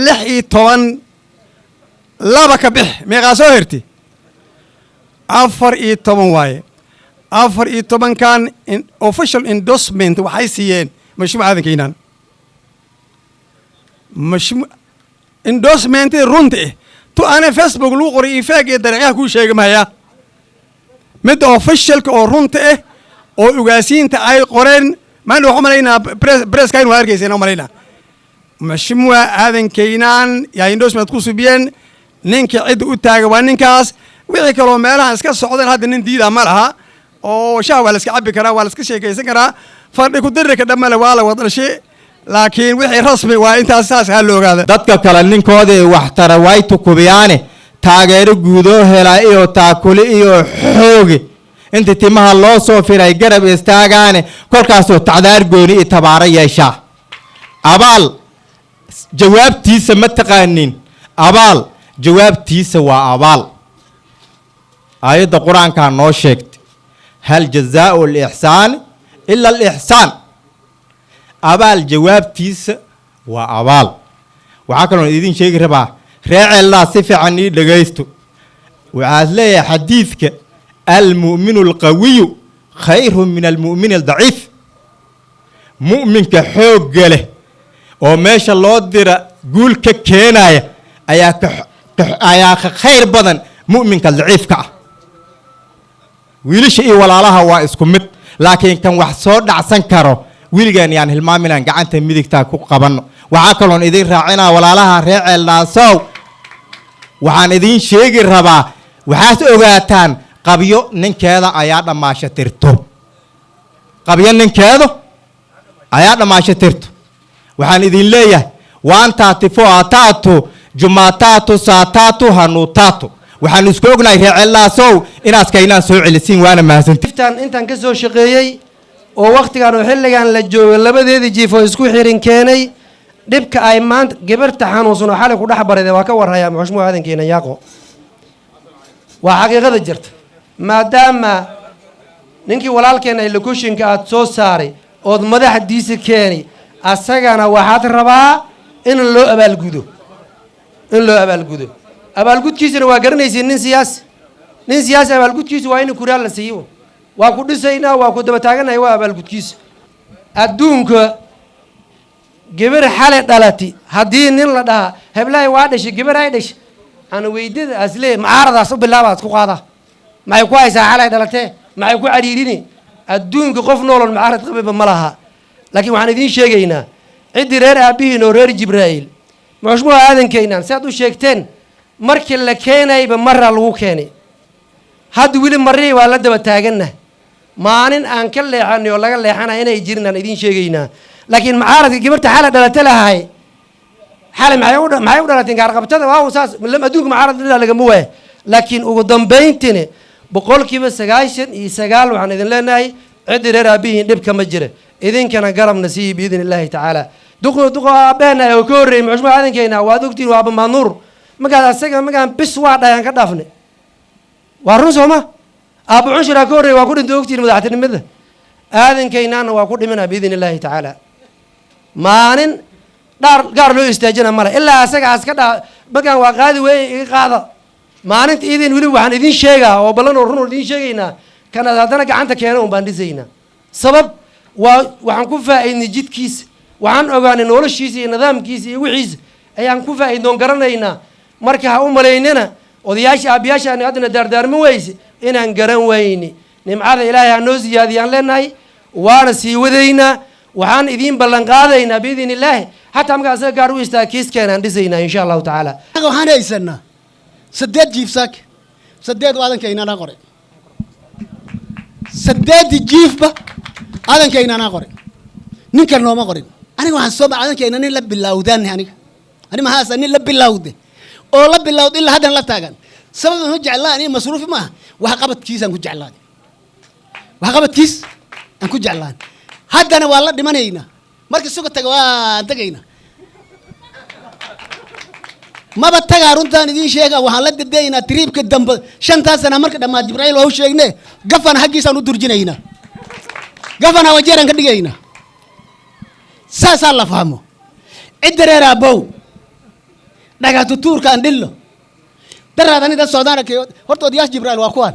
16, laba ka bix, meeqaa soo herti? 14 waaye. 14-kan official endorsement waxay siiyeen Mheshimiwa Aadan Kaynaan. Mheshimiwa endorsementii runta tu ana Facebook lagu qoray iyo feeg iyo dariiqyaha kuu sheegi maya. Midda officialka oo runta oo ugaasiinta ay qoreen maanta, waxu malaynaa presskayn waa arkayseen u malaynaa. Mheshimiwa Aadan Kaynaan yaa endorsement ku subiyeen. Ninka cidda u taaga waa ninkaas. Wixii kaloo meelaha iska socdeen hadda nin diida ma laha, oo shaah waa la iska cabbi karaa, waa la iska sheekaysan karaa, fadhi ku dirirka dhammale, waa la wadashe, laakiin wixii rasmi waa intaas. Saas ha la ogaada. Dadka kale ninkoodii waxtara way tukubiyaane, taageero guudoo helaa iyo taakuli iyo xooge, inta timaha loo soo firay garab istaagaane, kolkaasoo tacdaar gooni iyo tabaaro yeeshaa. Abaal jawaabtiisa ma taqaanin? Abaal jawaabtiisa waa abaal. Aayadda Qur-aankaa noo sheegtay: هل جزاء الإحسان إلا الإحسان. Abaal jawaabtiisa waa abaal. Waxaa kaloon idin sheegi rabaa, ree Ceeldhaa, si fiican ii dhegaysto. Waxaad leeyahay xadiidka: المؤمن القوي خير من المؤمن الضعيف. Mu'minka xoogga leh oo meesha loo dira guul ka keenaya ayaa ka khayr badan mu'minka daciifka ah. Wiilasha iyo walaalaha waa isku mid, laakiin kan wax soo dhacsan karo weligaan yaan hilmaaminaan gacanta midigtaa ku qabanno. Waxaa kaloon idin raacinaa, walaalaha reer Ceeldhaasow, waxaan idiin sheegi rabaa, waxaad ogaataan qabyo ninkeeda ayaa dhammaasho tirto. Qabyo ninkeedu ayaa dhammaasho tirto. Waxaan idin leeyahay: 134 atatu Jumatatu saa tatu hanuutatu. Waxaan isku ognahay, reer Ceeldhaasow, inaad Kaynaan soo celisiin, waana mahadsanti. Intaan ka soo shaqeeyey oo wakhtigan oo xilligan la joogo labadeedii jiif oo isku xirin keenay dhibka ay maanta gabarta xanuunsan oo xalay ku dhex barayda waa ka warhayaa Mheshimiwa Aadankeena Yaaqo. Waa xaqiiqada jirta. Maadaama ninkii walaalkeena elocutionka aad soo saaray ood madaxdiisa keenay, asagana waxaad rabaa in loo abaalgudo, in loo abaalgudo. Abaalgudkiisana waa garanaysiin. Nin siyaasi abaalgudkiisa waa in kuraal la siiyo. Waa ku dhisaynaa, waa ku daba taaganahay, waa abaalgudkiisa. Adduunka gabar xalay dhalati haddii nin la dhahaa heblahay waa dhashay, gabar ay dhashay ana weydada aslee mucaaradaas u bilaabaad ku qaadaa, maxay ku haysaa xalay dhalatee, maxay ku cadhiirini? Adduunka qof noolon mucaarad qabiba ma laha. Laakiin waxaan idiin sheegaynaa, ciddii reer aabbihiin oo reer Jibraa'iil, Mheshimiwa Aadankaynaan si aad u sheegteen, markii la keenayba maraa lagu keenay. Hadda weli marihii waa la daba taaganna. Maalin aan ka leexanay oo laga leexanaya inay jirin aan idiin sheegaynaa. Laakiin mucaaradka gabarta xalay dhalata lahay, xalay maxay u dhalateen gaarqabtada? Waa saas. Adduunka mucaarad dhilaa lagama waaya, laakiin ugu dambayntini 99% waxaan idin leenahay, ciddii reer aabbihiin dhibka ma jira, idinkana garabna siiyi biidni Illaahi tacaala. Duqo duqo aabbeena oo ka horreeyey Mheshimiwa Aadankeena waad ogtiin, waa Abamaanuur. Markaas asaga markaan bis waa dhayaan ka dhaafnay, waa run sooma? Aabba Cunshiraa ka horreeyey, waa ku dhintay, ogtiin. Madaxtinimada Aadankaynaana waa ku dhimanaa biidni Illaahi tacaala. Maalin dhaar gaar loo istaajina male ilaa asaga aska dhaa markaan waa qaadi weeye iga qaada maalinta idin. Weli waxaan idin sheegaa oo ballan oo run oo idin sheegaynaa, kanaad haddana gacanta keena un baan dhisaynaa. Sabab waa waxaan ku faa'iidnay jidkiisa, waxaan ogaanay noloshiisa iyo nidaamkiisa iyo wixiisa ayaan ku faa'iidnoon garanaynaa. Marka ha u malaynina odayaasha aabbiyaasha aan haddana daardaarmin weyse inaan garan weyni. Nimcada Ilaahay ha noo siyaadiyaan leenahay, waana sii wadaynaa. Waxaan idiin ballan qaadaynaa biidni Illaahi, xataa markaa asaga gaar u istaaga kiiskeenaan dhisaynaa, insha Allahu tacaala. Waxaan haysanaa saddeed jiif saak, saddeed Aadankaynanaa qoray, saddeedii jiifba Aadankaynanaa qoray, ninkan nooma qorin. Aniga waxaan soo Aadankayna nin la bilowdaan aniga ani maxaasa nin la bilowde oo la bilowda ilaa haddana la taagan. Sababtan ku jeclaa aniga masruufi maaha, wax qabadkiisaan ku jeclaaday, wax qabadkiis aan ku jeclaan. Haddana waa la dhimanaynaa, marka suga taga waan tagaynaa. Maba tagaa, runtaan idiin sheega. Waxaan la dadaynaa tripka dambe 5-taa sana marka dhammaad. Jibrail waa u sheegne, gafana xaggiisaan u durjinaynaa, gafana Wajeeraan ka dhigaynaa. Saasaa la fahmo. Cidda reer Aabow. Dhagatutuurkaan dhillo daraad anida socdaan arkay. Horta odayaasha Jibrail waa kuwan,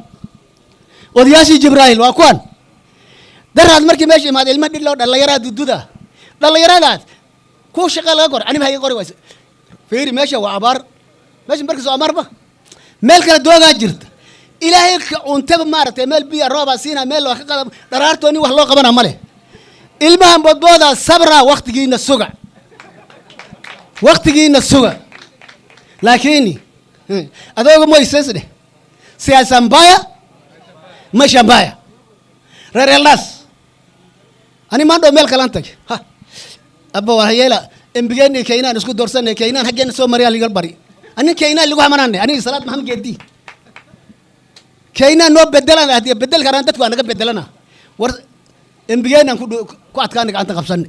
odayaashii Jibrail waa kuwan. Daraad markii meesha imaada, ilma dhillo dhallinyaraa dududa, dhallinyaradaas kuwa shaqa laga qor, anima haga qori wayse. Fiiri, meesha waa abaar, meesha markiis waa abaarba, meel kale doogaa jirta. Ilaahay ka cuntaba maaragtay, meel biya roobaa siina, meel waa ka qada dharaartoo nin wax loo qabana male. Ilmahan boodbooda, sabra, waktigiina suga, waktigiina suga. Lakini adooga Moises dheh, siasa mbaya, maisha mbaya. Reer Eldas, ani maandhow meel kalaan tag. Ha abba, waa yeela embigeenni Keynaan isku doorsanay, Keynaan haggeena soo mariyaa liga bari. Anin Keynaan ligu hamanane, aniga Salaad Maxamed Geedi Keynaan noo bedelan, haddii bedel karaan dadku waa naga bedelana. War embigeenaan ku adkaana, gacanta qabsanay.